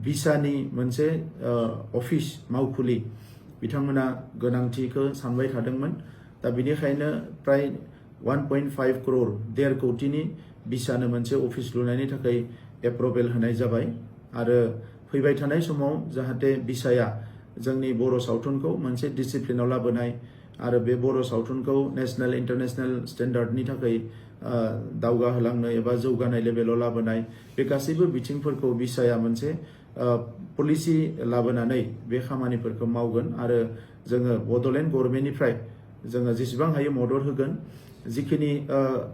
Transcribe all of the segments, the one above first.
बिसानि मोनसे अफिस मावखुलि बिथांमोना गोनांथिखौ सानबाय थादोंमोन। दा बिनिखायनो प्राय 1.5 करोड़ 1.5 कोटिनि बिसानो मोनसे अफिस लुनायनि थाखाय एप्रुभेल होनाय जाबाय आरो फैबाय थानाय समाव जाहाथे बिसाया जोंनि बर' सावथुनखौ मोनसे डिसिप्लिनाव लाबोनाय आरो बे बर' सावथुनखौ नेशनेल इन्टारनेशनेल स्टेन्डार्डनि थाखाय दावगाहोलांनो एबा जौगानाय लेभेलाव लाबोनाय बे गासैबो बिथिंफोरखौ बिसाया मोनसे पलिसि लाबोनानै बे खामानिफोरखौ मावगोन आरो जोङो बड'लेण्ड गभर्नमेन्टनिफ्राय जोङो जेसेबां हायो मदद होगोन। जिखिनि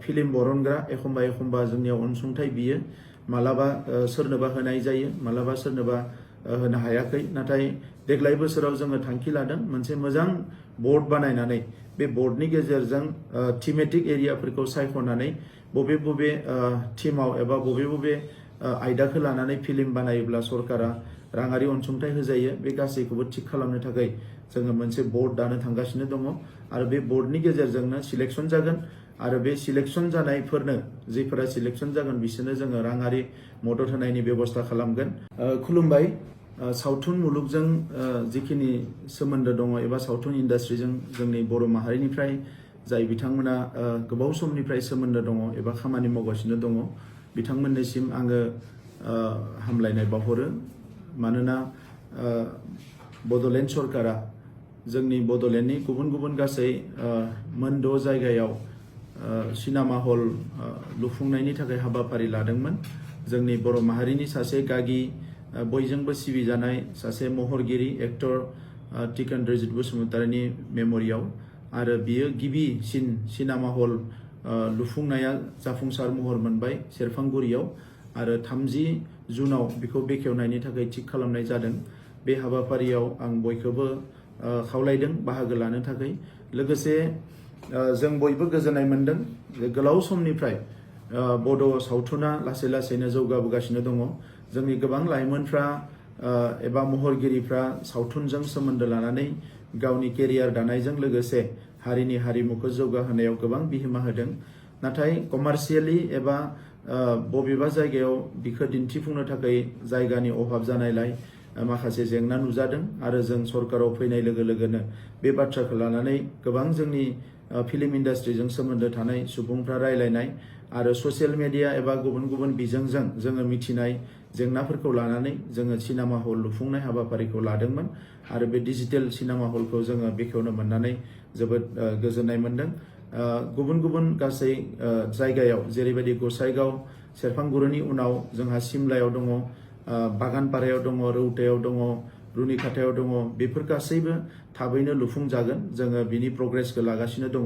फिल्म बरनग्रा एखम्बा जोंनियाव अनसुंथाइ बियो मालाबा सोरनोबा होनाय जायो, मालाबा सोरनोबा होनो हायाखै। नाथाय देग्लाय बोसोराव जोङो थांखि लादों मोनसे मोजां बर्ड बानायनानै बे बर्डनि गेजेरजों थीमेटिक एरियाफोरखौ सायख'नानै बबे थीमाव एबा बबे आयदाखौ लानानै फिल्म बानायोब्ला सरकारा राङारि अनसुंथाइ होजायो बे गासैखौबो थिक खालामनो थाखाय जोङो मोनसे बर्ड दानो थांगासिनो दङ आरो बे बर्डनि गेजेरजोंनो सिलेक्शन जागोन आरो बे सिलेक्शन जानायफोरनो जायफोरा सिलेक्शन जागोन बिसोरनो जोङो राङारि मदद होनायनि बेबस्था खालामगोन। खुलुमबाय। सावथुन मुलुगजों जिखिनि सोमोन्दो दङ एबा सावथुन इन्डास्ट्रिजों जोंनि बर' माहारिनिफ्राय जाय बिथांमोना गोबाव समनिफ्राय सोमोन्दो दङ एबा खामानि मावगासिनो दङ बिथांमोननिसिम आङो हामलायनाय बावहरो। मानोना बड'लेण्ड सरकारा जोंनि बड'लेण्डनि गुबुन गासै मोन 6 जायगायाव सिनेमा हल लुफुंनायनि थाखाय हाबाफारि लादोंमोन। जोंनि बर' माहारिनि सासे गागि बयजोंबो सिबिजानाय सासे महरगिरि एक्टर टिकेन्द्रजित बसुमतारीनि मेम'रियाव आरो बियो गिबिसिन सिनेमा हल लुफुंनाया जाफुंसार महर मोनबाय सेरफांगुरियाव आरो 30 जुनाव बेखौ बेखेवनायनि थाखाय थिक खालामनाय जादों। बे हाबाफारियाव आं बयखौबो खावलायदों बाहागो लानो थाखाय। लोगोसे जों बयबो गोजोननाय मोनदों जे गोलाव समनिफ्राय बड' सावथुना लासैनो जौगाबोगासिनो दङ। जोंनि गोबां लाइमोनफ्रा एबा महरगिरिफ्रा सावथुनजों सोमोन्दो लानानै गावनि केरियार दानायजों लोगोसे हारिनि हारिमुखौ जौगाहोनायाव गोबां बिहोमा होदों। नाथाय कमार्शियेलि एबा बबेबा जायगायाव बिखौ दिन्थिफुंनो थाखाय जायगानि अभाब जानायलाय माखासे जेंना नुजादों आरो जों सरकाराव फैनाय लोगोनो बे बाथ्राखौ लानानै गोबां जोंनि फिल्म इन्डास्ट्रिजों सोमोन्दो थानाय सुबुंफ्रा रायलायनाय आरो ससियेल मिडिया एबा गुबुन बिजोंजों जोङो मिथिनाय जेंनाफोरखौ लानानै जोङो सिनेमा हल लुफुंनाय हाबाफारिखौ लादोंमोन आरो बे डिजिटेल सिनेमा हलखौ जोङो बेखेवनो मोननानै जोबोद गोजोननाय मोनदों। गुबुन गासै जायगायाव जेरैबायदि गसाइगाव सेरफांगुरिनि उनाव जोंहा सिमलायाव दङ, बागानपारायाव दङ, रौतायाव दङ, रुनिखाथायाव दङ। बेफोर गासैबो थाबैनो लुफुंजागोन। जोङो बिनि प्रग्रेसखौ लागासिनो दङ।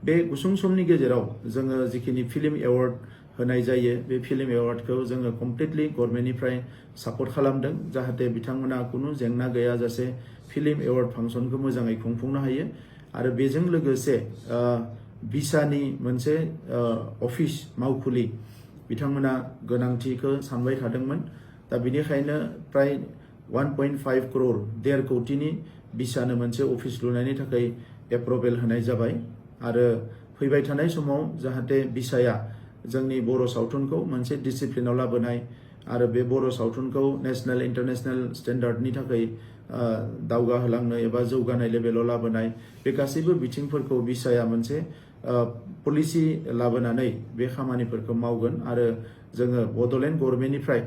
बे गुसुं समनि गेजेराव जोङो जिखिनि फिल्म एवार्ड होनाय जायो बे फिल्म एवार्डखौ जोङो कमप्लिटलि गभर्नमेन्टनिफ्राय सापर्ट खालामदों जाहाथे बिथांमोना खुनु जेंना गैयाजासे फिल्म एवार्ड फांसनखौ मोजाङै खुंफुंनो हायो आरो बेजों लोगोसे बिसानि मोनसे अफिस मावखुलि बिथांमोना गोनांथिखौ सानबाय थादोंमोन। दा बिनिखायनो प्राय 1.5 करोड़ 1.5 कोटिनि बिसानो मोनसे अफिस लुनायनि थाखाय एप्रुभेल होनाय जाबाय आरो फैबाय थानाय समाव जाहाथे बिसाया जोंनि बर' सावथुनखौ मोनसे डिसिप्लिनाव लाबोनाय आरो बे बर' सावथुनखौ नेशनेल इन्टारनेशनेल स्टेन्डार्डनि थाखाय दावगाहोलांनो एबा जौगानाय लेभेलाव लाबोनाय बे गासैबो बिथिंफोरखौ बिसाया मोनसे पलिसि लाबोनानै बे खामानिफोरखौ मावगोन आरो जोङो बड'लेण्ड गभर्नमेन्टनिफ्राय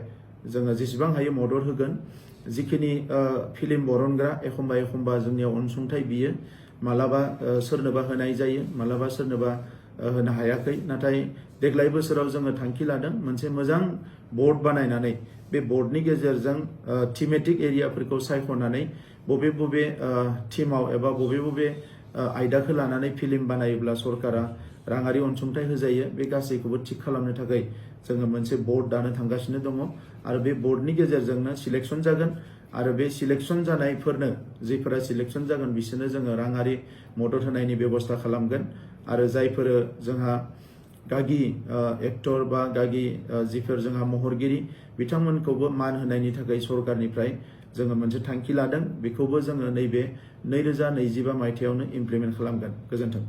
जोङो जेसेबां हायो मदद होगोन। जिखिनि फिल्म बरनग्रा एखम्बा जोंनियाव अनसुंथाइ बियो मालाबा सोरनोबा होनाय जायो, मालाबा सोरनोबा होनो हायाखै। नाथाय देग्लाय बोसोराव जोङो थांखि लादों मोनसे मोजां बर्ड बानायनानै बे बर्डनि गेजेरजों थीमेटिक एरियाफोरखौ सायख'नानै बबे थीमाव एबा बबे आयदाखौ लानानै फिल्म बानायोब्ला सरकारा राङारि अनसुंथाइ होजायो बे गासैखौबो थिक खालामनो थाखाय जोङो मोनसे बर्ड दानो थांगासिनो दङ आरो बे बर्डनि गेजेरजोंनो सिलेक्शन जागोन आरो बे सिलेक्शन जानायफोरनो जायफोरा सिलेक्शन जागोन बिसोरनो जोङो राङारि मदद होनायनि बेबस्था खालामगोन आरो जायफोर जोंहा गागि एक्टर बा गागि जिफोर जोंहा महरगिरि बिथांमोनखौबो मान होनायनि थाखाय सरकारनिफ्राय जोङो मोनसे थांखि लादों। बेखौबो जोङो नैबे 2025 मायथाइयावनो इमप्लिमेन्ट खालामगोन। गोजोन्थों।